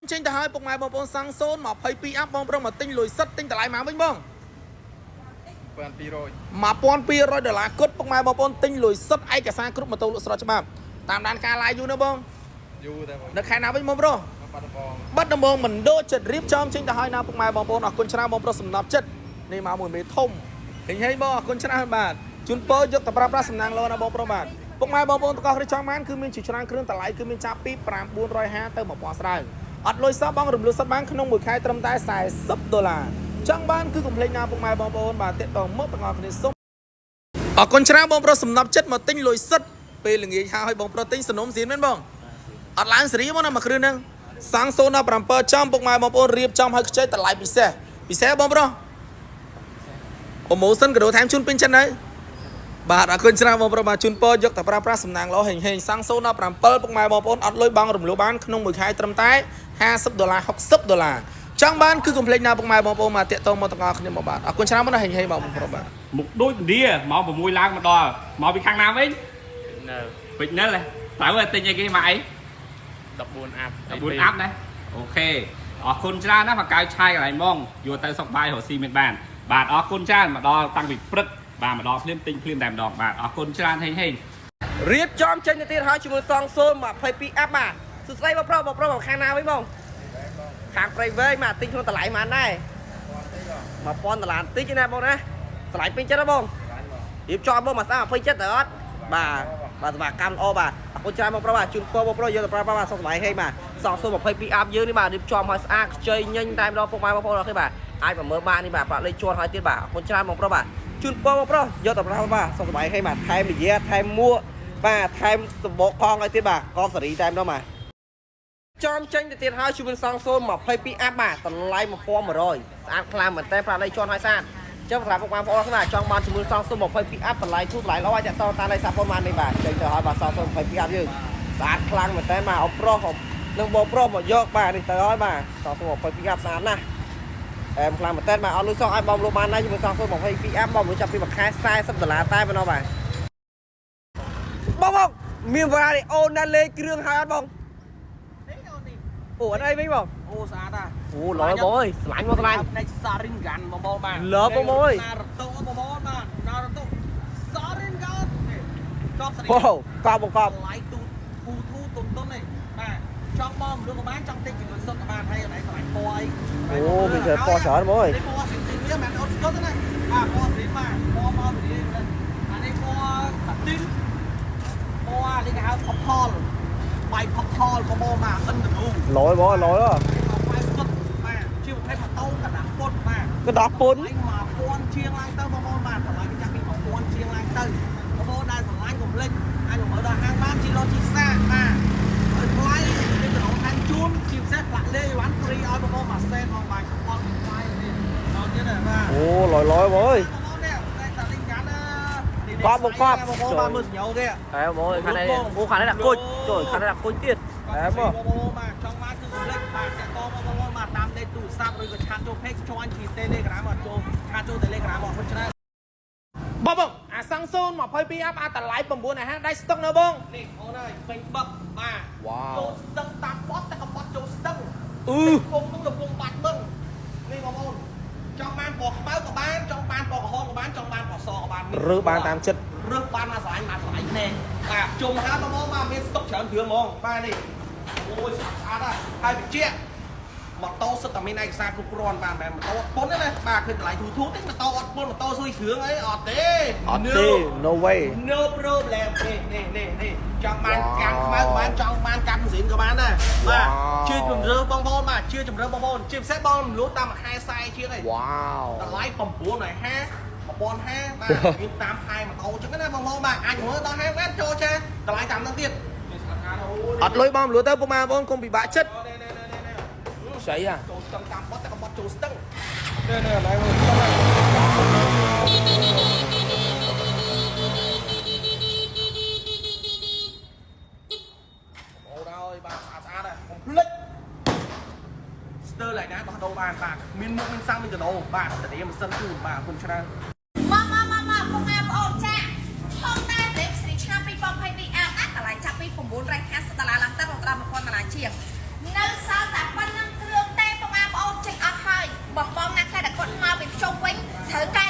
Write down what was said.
ចេញទៅហើយពុកម៉ែបងប្អូនសាំងសូន22អាប់បងប្រុសមកទិញលុយសិតទិញតម្លៃមកវិញបង 1200 1200ដុល្លារគត់ពុកម៉ែបងប្អូនទិញលុយសិតឯកសារគ្រប់ម៉ូតូលក់ស្រស់ច្បាប់តាមដានការ live យូរណាបង យូរតែបង នៅខែណាវិញបងប្រុស មកបាត់ដំបង បាត់ដំបងមិនដូរចិត្តរៀបចំចេញទៅហើយណាពុកម៉ែបងប្អូនអរគុណច្រើនបងប្រុសសំណប់ចិត្តនេះមកមួយមេធំហេងហេងបងអរគុណច្រើនបាទជូនពរយកទៅប្រើប្រាស់សំណាងល្អណាបងប្រុសបាទពុកម៉ែបងប្អូនទាំងអស់គ្នាចង់បានគឺមានជាច្រើនគ្រឿងតម្លៃគឺមានចាប់ពី950ទៅ1000ស្ដើងអត់លុយសោះបងរំលោះសិតបានក្នុងមួយខែត្រឹមតែ40ដុល្លារចង់បានគឺកុំភ្លេចណាពុកម៉ែបងប្អូនបាទតាក់ទងមកទាំងអស់គ្នាសូមអរគុណច្រើនបងប្រុសសំណប់ចិត្តមកទិញលុយសិតពេលល្ងាចហើយបងប្រុសទិញសនំសៀនមែនបងអត់ឡើងសេរីមកណាមួយគ្រឿងហ្នឹង សាំង017ចំពុកម៉ែបងប្អូនរៀបចំឲ្យខ្ចីតម្លៃពិសេសពិសេសបងប្រុស promotion ក៏ដូរថែមជូនពេញចិត្តហើយបាទអរគុណច្រើនបងប្រុសបាទជូនពរយកតែប្រើប្រាស់សំណាងល្អហេងហេងសាំង017ពុកម៉ែបងប្អូនអត់លុយបង់រំលោះបានក្នុងមួយខែត្រឹមតែ50ដុល្លារ60ដុល្លារចង់បានគឺកុំភ្លេចណាពុកម៉ែបងប្អូនមកតាក់ទងមកទាំងអស់គ្នាមកបាទអរគុណច្រើនបងណាហេងហេងបងប្រុសបាទ មុខដូចឥណ្ឌាម៉ោង6ឡើងមកដល់មកពីខាងណាវិញ នៅ ពេជ្រនិលហ៎ត្រូវតែទិញអីគេមកអី 14អាប់ 14អាប់ណា OK អរគុណច្រើនណាស់មកកៅឆាយកន្លែងហ្មងយកទៅសុកបាយរកស៊ីមានបានបាទអរគុណច្រើនមកដល់តាំងពីព្រឹកបាទមកដល់ភ្លាមទិញភ្លាមតែម្ដងបាទអរគុណច្រើនហេងហេង រៀបចំចេញទៅទៀតហើយជាមួយសងសូន22អាប់បាទសួស្តីបងប្រុសបងប្រុសមកខាងណាវិញបងខាងព្រៃវែងបាទទិញក្នុងតម្លៃប៉ុន្មានដែរ1000ដុល្លារបន្តិចណាបងណាតម្លៃពេញចិត្តហ៎បងរៀបចំបងមួយស្អាត27ទៅអត់បាទបាទសេវាកម្មល្អបាទអរគុណច្រើនបងប្រុសបាទជូនពរបងប្រុសយកទៅប្រើប្រាស់បាទសុខសប្បាយហេងបាទសងសូន22អាប់យើងនេះបាទរៀបចំឲ្យស្អាតខ្ចីញញតែម្ដងពុកម៉ែបងប្អូនអរគុណបាទអាចមកមើលបាននេះបាទប្រាក់លេខជាន់ឲ្យទៀតបាទអរគុណច្រើនបងប្រុសបាទជូនពរបងប្រុសយកទៅប្រើប្រាស់បាទសុខសប្បាយហេងបាទថែមវិយាថែមមួកបាទថែមសម្បកកងឲ្យទៀតបាទកងសេរីតែម្ដងបាទ ចំចេញទៅទៀតហើយជួយសងសូន22អាប់បាទតម្លៃ1100ស្អាតខ្លាំងមែនតើប្រាក់លេខជាន់ហើយស្អាតចឹងសម្រាប់ពុកម៉ែបងប្អូនខ្លះចង់បានជាមួយសងសូន22អាប់តម្លៃធូរតម្លៃល្អឲ្យតាក់តងតាមលេខសាប៉ុនបាននេះបាទចេញទៅហើយបាទសងសូន22អាប់យើងស្អាតខ្លាំងមែនតើបាទអបប្រុសនិងបងប្រុសមកយកបាទនេះទៅហើយបាទសងសូន22អាប់ស្អាតណាស់អែមខ្លាំងមែនតើបាទអត់លុយសងឲ្យបងលក់បានដែរជាមួយសងសូន22អាប់បងលុយចាប់ពីមួយខែ40ដុល្លារតែប៉ុណ្ណោះបាទបងបងមានវ៉ារីអូនណាលេខគ្រឿងហើយអត់បង អូអត់អីវិញបង អូស្អាតណាស់ អូឡយបងអើយស្លាញ់មកស្លាញ់ ផ្នែកសារិនហ្គាន់បងប្អូនបាទ លើបងប្អូនអើយ ណារតូបងប្អូនបាទណារតូសារិនហ្គាន់នេះកប់សេរី អូកប់បងកប់ តម្លៃទូធូធូតុនតុននេះបាទចង់បងមនុស្សក៏បានចង់ទិញជាមួយសុទ្ធក៏បានហើយអីស្រឡាញ់ពណ៌អី អូមានច្រើនពណ៌ច្រើនបងអើយ នេះពណ៌ស៊ីស៊ីវាមិនមែនអូនស្គត់ទេណាបាទពណ៌ស៊ីបាទពណ៌មកពីនេះអានេះពណ៌សាទីនពណ៌នេះគេហៅផផលបាយផផលបងប្អូនបាទអិនតនូ ឡយបងឡយហ៎ បាយសុទ្ធបាទជាប្រភេទម៉ូតូកណ្ដាស់ពុតបាទ កណ្ដោះពុន ថ្លៃ1000ជាងឡើងទៅបងប្អូនបាទតម្លៃវាចាប់ពី1000ជាងឡើងទៅបងប្អូនដែលស្រឡាញ់កុំភ្លេចអាចមកមើលដល់ហាងបានជីឡូជីសាបាទហើយថ្លៃមានចំណងថែមជូនជាពិសេសផ្លាក់លេអីវ៉ាន់ហ្វ្រីឲ្យបងប្អូនមួយសេនបងបាទខ្វល់ថ្លៃនេះដល់ទៀតហើយបាទ អូឡយឡយបងអើយ បងប្អូននេះតែសាលីងកាណា កប់បងកប់ បងប្អូនបាទមើលសញ្ញោគេ អែបងអើយខាងនេះអូខាងនេះដាក់គុជចូលខាងនេះដាក់គុជទៀតអែបង បងប្អូនបាទចង់បានគឺកុំភ្លេចបាទតាក់ទងបងប្អូនបាទតាមលេខទូរស័ព្ទឬក៏ឆាតចូល page join ជា Telegram អត់ចូលឆាតចូល Telegram អរគុណច្រើន បងបងអាសាំងសូន22អាប់អាតម្លៃ950ដៃស្តុកនៅបង នេះអូនអើយពេញបឹកបាទ វ៉ាវ ចូលស្ទឹងតាមបត់តែកំបត់ចូលស្ទឹង អឺ ពងនោះកំពុងបាត់បឹងនេះបងប្អូនចង់បានពណ៌ខ្មៅក៏បានចង់បានពណ៌ក្រហមក៏បានចង់បានពណ៌សក៏បាន រើសបានតាមចិត្ត រើសបានមកស្រឡាញ់បានស្រឡាញ់គ្នាបាទជុំហើយបងប្អូនបាទមានស្តុកច្រើនគ្រឿងហ្មងបាទនេះអូយស្អាតស្អាតណាស់ហើយបញ្ជាក់ម៉ូតូសិតតែមានឯកសារគ្រប់គ្រាន់បាទមិនមែនម៉ូតូអត់ពន្ធទេណាបាទឃើញតម្លៃធូរធូរទេម៉ូតូអត់ពន្ធម៉ូតូស៊ុយគ្រឿងអីអត់ទេ អត់ទេ no way No problem នេះនេះនេះនេះចង់បានកាន់ខ្មៅក៏បានចង់បានកាន់ស៊ីនក៏បានដែរបាទ Wow. ជឿជំរឿបងប្អូនបាទជឿជំរឿបងប្អូនជាពិសេសបងរំលោះតាមមួយខែខ្សែជាងឯង វ៉ាវ តម្លៃ950 1050បាទយើងតាមខែម៉ូតូចឹងណាបងប្អូនបាទអាចមើលដល់ហាងបានចូលចាតម្លៃតាមហ្នឹងទៀតនេះស្អាតណាស់អូ អត់លុយបងមលួទៅពុកម៉ែបងប្អូនកុំពិបាកចិត្ត នេះនេះនេះនេះ ស្អីអា ចូលស្ទឹងតាមបត់តែក៏បត់ចូលស្ទឹងនេះនេះឥឡូវមើលស្ទឹងហើយ អូនហើយបាទស្អាតស្អាតហើយកុំភ្លេចស្ទើរឡើយណាដោះដូរបានបាទមានមុខមានសាំងមានកដោបាទធានាម៉ាស៊ីនជូនបាទអរគុណច្រើន មកមកមកមកពុកម៉ែបងប្អូនចាហុងតែលេខស្រីឆ្នាំ2022អាប់ណាតម្លៃចាប់ពី950ដុល្លារឡើងទៅរហូតដល់1000ដុល្លារជាងនៅសល់តែប៉ុណ្ណឹង ខ្ចប់វិញត្រូវការ